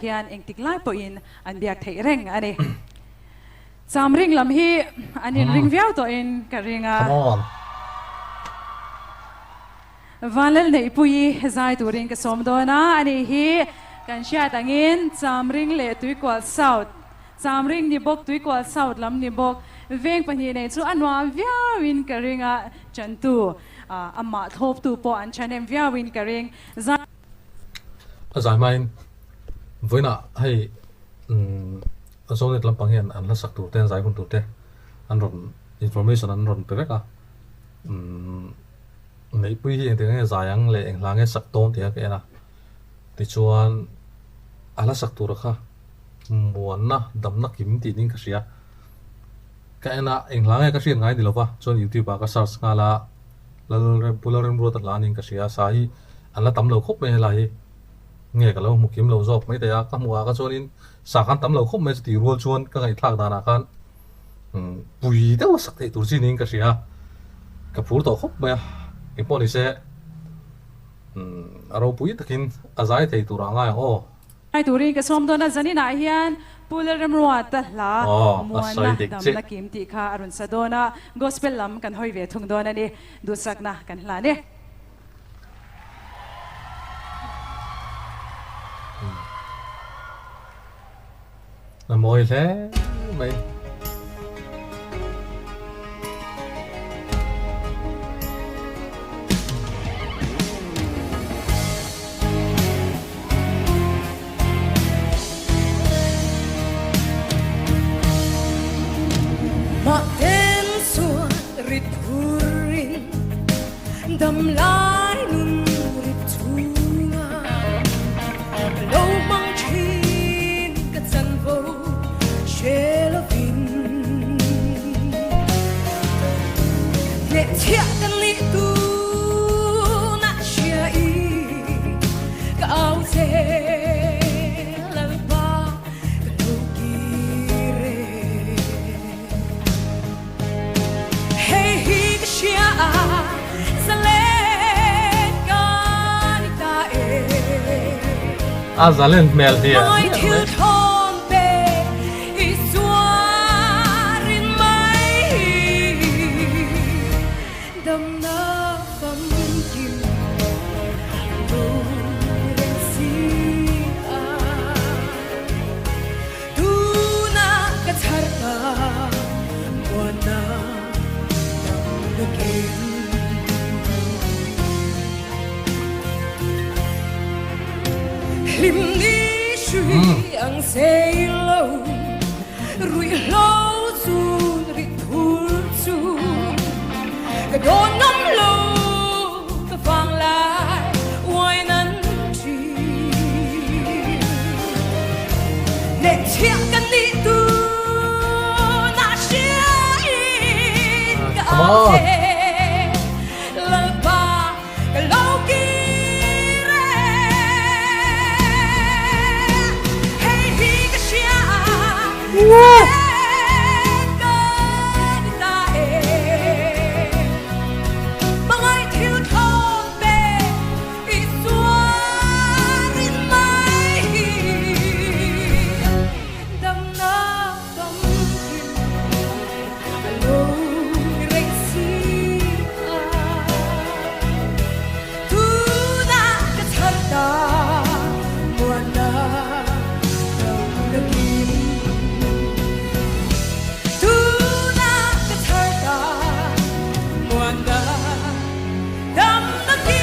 Hian engtik lai pawhin an biak theih reng a ni. Cham ring lam hi an inring viau tawhin ka ring a. Vanlal Neihpuii zai turin ka sawm dawn a, ani hi kan hriat angin Chamring leh Tuikual South, Chamring ni bawk Tuikual South lam ni bawk veng pahnih nei chu a nuam viauin ka ring a, chantu amah thlawptu pawh an thanem viauin ka ring. Zai. A zai hmain vawiinah hei umm Zonet lampang hian an hlasak tur te an zai hun tur te an rawn information an rawn pe vek a umm Neihpui hi engtik nge zai ang leh eng hla nge sak dawn tih kha ka en a tichuan a hlasak tura kha muanna damna kim tih ding ka hria ka en a eng hla nge ka hriat ngai ni lova chuan youtube ah ka search nghal a. Lalrem Pu Lalremruata hla niin ka hria, sa hi an la tam lo khawp mai helai hi nge ka lo hmu kim lo zawk mai thei a, ka hmuh ah kha chuanin sa khan tam lo khawp mai chu tih rual chuan ka ngaihthlak danah khan pui deuh a sak theih tur chi niin ka hria, ka phur tawh khawp mai a, engpawh ni se a ropui takin a zai thei turah a ngai ang aw. Ngai turin ka sawm dawn a, zaninah hian Pu Lalremruata hla Muanna Damna Kim tih kha a rawn sa dawn a, Gospel lam kan hawi ve thung dawn a ni, duhsakna kan hlan e. A mawi hle mai. Mahten chuan rit phurin dam lai nun rit chhunga lo hmang thin ka chanvo hre lovin hnehchhiah ka nih tunah hria i ka au che Lalpa ka lo kir e. Hei hi ka hria a, zalen ka ni ta e. A zalen hmel hi a. Mai thil thlawn pe i zuarin mai hi damna famkim lo reng si a. Tuna ka chhar ta muanna dam kim. Hlim ni hrui ang sei lo ruihhlo chun rit phur chu ka dawn ngam lo ka vang lai uai nan thin. Nehchhiah ka nih tu na hria in ka au che Lalpa ka lo kir e. Hei hi ka hria zalen ka ni ta e. Hmangaih thil thlawm pe I chuanin mai hi damna famkim a lo reng si a. Tunah ka chhar ta muanna damna kim. Tunah ka chhar ta muanna Dam takin.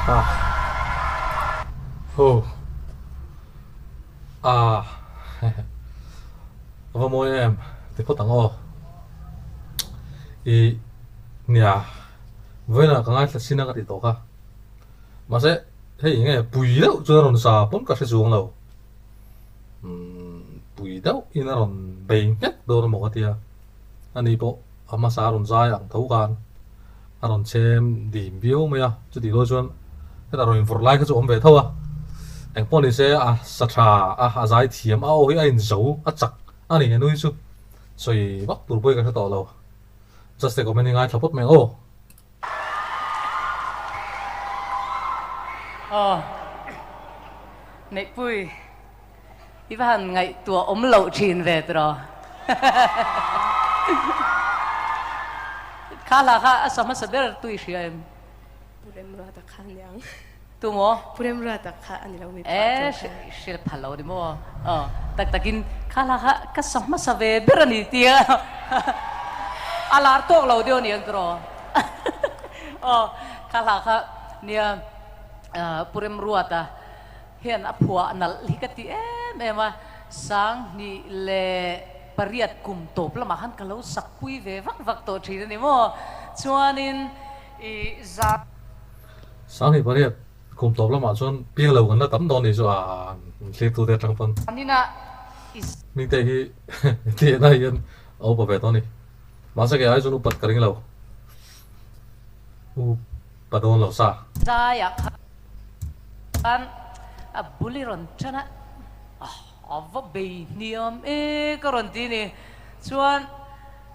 Ah. Huh. Ah. A va mawi em ti phawt ang aw. I nia vawiinah ka ngaithla chin a ka tih tawh kha. Mahse hei enge pui deuh chuan a rawn sa pawn ka hre chuang lo. Umm pui deuh in a rawn bei nghet dawn emaw ka tia. Ani pawh a hmasa a rawn zai ang tho khan a rawn chhem dim viau mai a. Chutih rual chuan hetah rawn invawrh lai kha chu a awm ve tho a. Engpawh ni se a sa tha a, a zai thiam a, aw hi a inzo a chak a ni nui chu sawi vak tur pawhin ka hre tawh lo. Just a comment i ngaithla phawt mai ang aw. Aw Neihpui i va han ngaihtuah awm loh thin ve tiraw. Kha hla kha a sa hmasa ber tu i hria em? Pu Remruata kha a ni ang. Tu maw? Pu Remruata kha a ni lo mi phuah tu kha. E hrilh phal lo ni maw? Aw tak takin kha hla kha ka sa hmasa ve ber a ni tia a lar tawk lo deuh a ni ang tiraw? Aw kha hla kha nia Pu Remruata hian a phuah nalh hi ka ti em em a, 2008 kum tawp lamah khan ka lo sak pui ve vak vak tawh thin a ni maw? Chuanin i za. 2008 kum tawp lamah chuan piang lo kan la tam dawn ni chu a thlirtute atang pawn. Nina i. Hmingte hi tihna hian a upa ve tawh a ni. Mahse kei ai chuan upat ka ring lo. Upa dawn lo sa. Zaiah khan a bul i rawn tan a, a va bei hniam e ka rawn ti ni. Chuan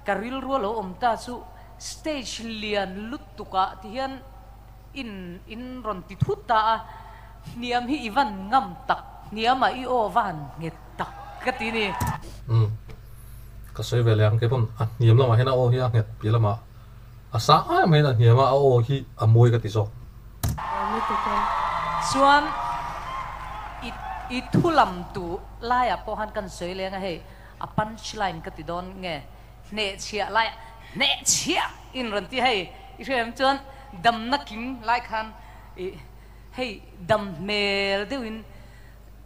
ka rilru a lo awm ta chu stage lian lutuk ah ti hian in in rawn ti thut ta a, hniam hi i van ngam tak, hniam ah i aw va han nghet tak ka ti ni. Umm ka sawi ve leh ang kei pawn a hniam lamah hian a aw hi a nghet piah lamah a sang ai mai in a hniam a, a aw hi a mawi ka ti zawk. Chuan i i thu lam tu laiah pawh khan kan sawi leng a hei a punch line ka ti dawn nge hnehchhiah laiah hnehchhiah in rawn ti hei i hria em chuan damna kim lai khan i hei dam hmel deuhin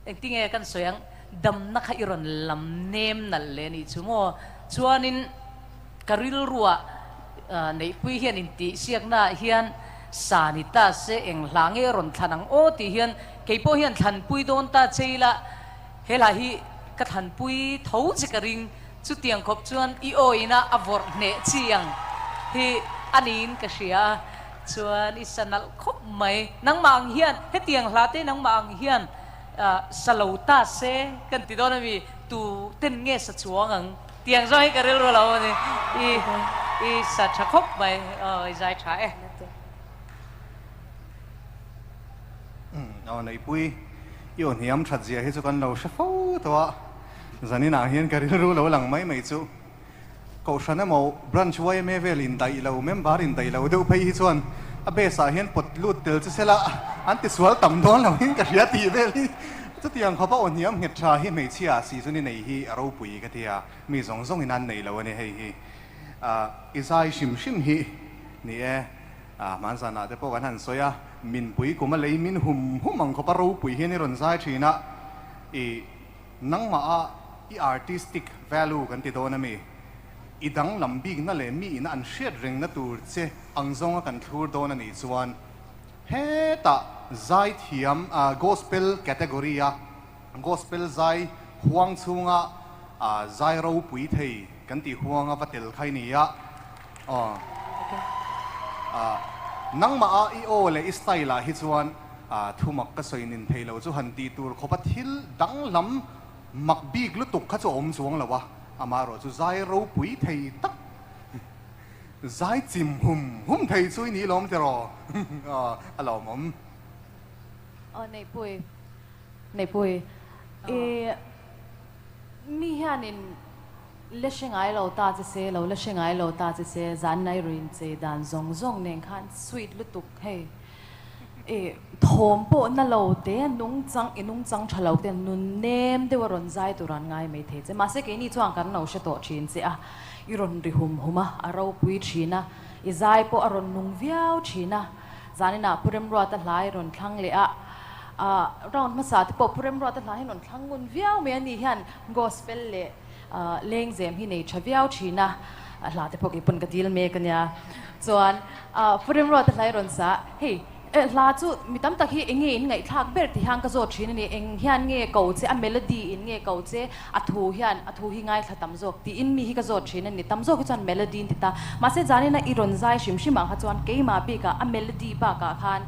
engtinge kan sawi ang damna kha i rawn lam nem nalh leh anih chu maw chuanin Ka rilruah Neihpui hian intihsiaknaah hian sa ni ta se eng hla nge rawn thlan ang aw tih hian kei pawh hian thlanpui dawn ta che ila he hla hi ka thlanpui tho che ka ring. Chutiang khawp chuan i awina a vawrh hneh chi ang hi a niin ka hria a, chuan i sa nalh khawp mai. Nangmah ang hian hetiang hla te nangmah ang hian sa lo ta se kan ti dawn ami tu ten nge sa chuang ang? Tiang zawng hi ka rilru lo a ni. I i sa tha khawp mai. Aw i zai tha e. Aw Neihpui, i aw hniam that zia hi chu kan lo hre fo tawh a, zaninah hian ka rilru lo lang mai mai chu. Kohhran emaw branch yma vel indaih lo, member indaih lo deuh phei hi chuan a base ah hian pawt lut tel che sela an tisual tam dawn lo in ka hria tih vel hi Chutiang khawpa aw hniam nghet tha hi hmeichhia season i nei hi a ropui ka ti a, mi zawng zawng in an nei lo a ni hei hi. I zai hrim hrim hi ni e, hmanzanah te pawh kan han sawi a, minpui kum a lei min hum hum ang khawpa ropui hian i rawn zai thin a, i nangmah a i artistic value kan ti dawn a mi, i danglam bikna leh mi ina an hriat rengna tur che ang zawnga kan thlur dawn a nih chuan, Hetah zaithiam gospel category a gospel zai huang chhunga zai ropui thei kan tih huang a va tel kha i ni a. Nangmah a i aw leh i style ah hi chuan thumak ka sawi nin thei lo chu han tih tur khawp a thil danglam mak bik lutuk kha chu a awm chuang lo a, amaherawhchu zai ropui thei tak Zai chim hum hum thei chu i ni lawm tiraw? A lawmawm. Aw Neihpui, Neihpui, i mi hianin la hre ngai lo ta che se, lo la hre ngai lo ta che se, zan nai ruin chei dan zawng zawng nen khan sweet lutuk hei i thawm pawh na lo te nungchang i nungchang tha lo te nun nem deuh a rawn zai tur an ngai mai thei che. Mahse keini chuan kan lo hre tawh thin che a. I rawn ri hum hum a, a ropui thin a, i zai pawh a rawn nung viau thin a. Zaninah Pu Remruata hla i rawn thlang leh a, ah round hmasa te pawh Pu Remruata hla hi rawn thlang ngun viau mai a ni hian gospel leh lengzem hi nei tha viau thin a, a hla te pawh kei pawn ka dil mek a nia. Chuan ah Pu Remruata hla i rawn sa a, hei Hla chu mi tam tak hi eng nge in ngaihthlak ber ti hian ka zawt thin a ni. Eng hian nge ko che, a melody in nge ko che, a thu hian a thu hi ngaithla tam zawk tiin mi hi ka zawt thin a ni. Tam zawk hi chuan melody in ti ta. Mahse zanina i rawn zai hrim hrim ah kha chuan keimah bikah a melody bakah khan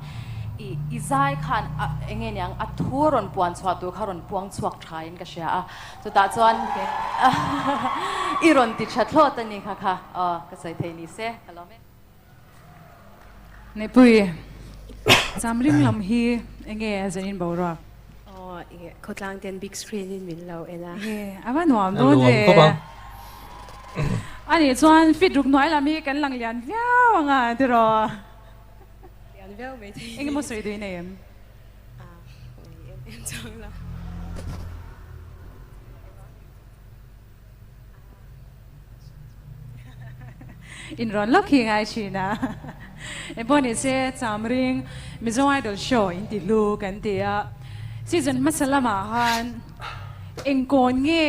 I i zai khan a enge niang a thu a rawn puan chhuah tur kha rawn puang chhuak tha in ka hria a, chutah chuan i rawn ti tha thlawt a ni kha kha aw ka sawi thei ni se ka lawm e. Neihpui, Chamring lam hi enge a zanin boruak? Aw enge khawtlang ten big screen in min lo en a. Nge a va nuam dawn ve. Anih chuan fit ruk hnuai lam hi kan lang lian viau anga tiraw? Lian viau mai thei. Eng emaw sawi duh i nei em? Ah, nei em em chuang lo. In rawn lawk hi ngai thin a. Engpawh ni se Chamring Mizo Idol show in ti hlu kan ti a. Season hmasa lamah khan engkawn nge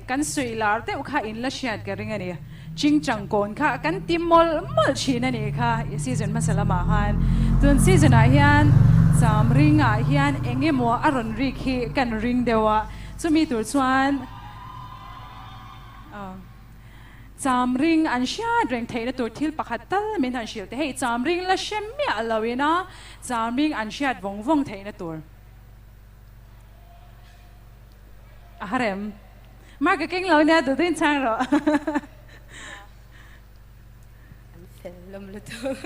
kan suih lar deuh kha in la hriat ka ring a ni. Chingchang kawn kha kan ti mawlh mawlh thin a nih kha i season hmasa lamah khan. Tun season ah hian Chamring ah hian eng emaw a rawn rik hi kan ring deuh a, chumi tur chuan Chamring an hriat reng theihna tur thil pakhat tal min han hrilh teh. Hei Chamring la hre miah lo ina Chamring an hriat vawng vawng theihna tur. A harem. Mark a keng lo nia duh duhin chhang rawh. An fel lawm lutuk.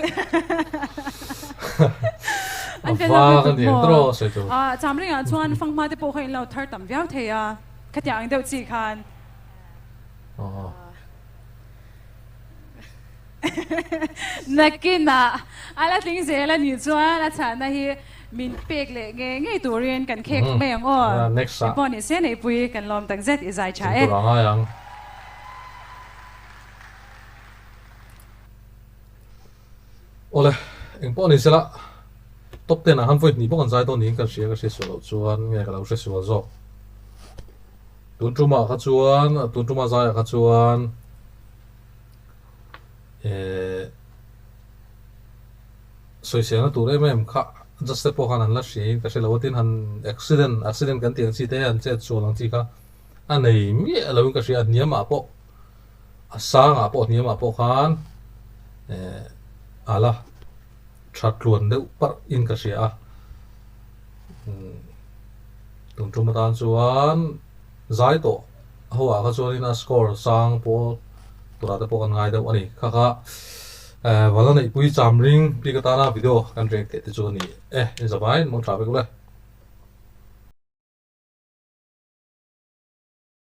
An fel lawm lutuk maw? Chamringah chuan fanghma te pawh kha in lo thar tam viau thei a, khatiang ang deuh chi khan. Nakinah a la tling zel a nih chuan a chhahna hi min pek leh ngei ngei turin kan khek mai ang aw. Engpawh ni se neihpui kan lawm tak zet i zai tha e. Awle, engpawh ni sela top ten ah khan vawi hnih bawk an zai dawn niin ka hria ka hre sual loh chuan nge ka lo hre sual zawk. Tun tumah kha chuan tun tuma zaiah kha chuan eh sawiselna tur em em kha just te pawh khan an la hriain ka hre lo a tin han accident accident kan tih ang chi te an chet sual ang chi kha a nei miah loin ka hria a hniamah pawh a sangah pawh hniamah pawh khan eh a la tha tluan deuh parh in ka hria a tun tum atan chuan zai tawh ho ah kha chuanin a score sang pawl turah te pawh kan ngai deuh a ni kha kha eh vala neihpui cham ring bik atana video kan rek theih te chu a ni e in zavaiin mawng tha vek ule.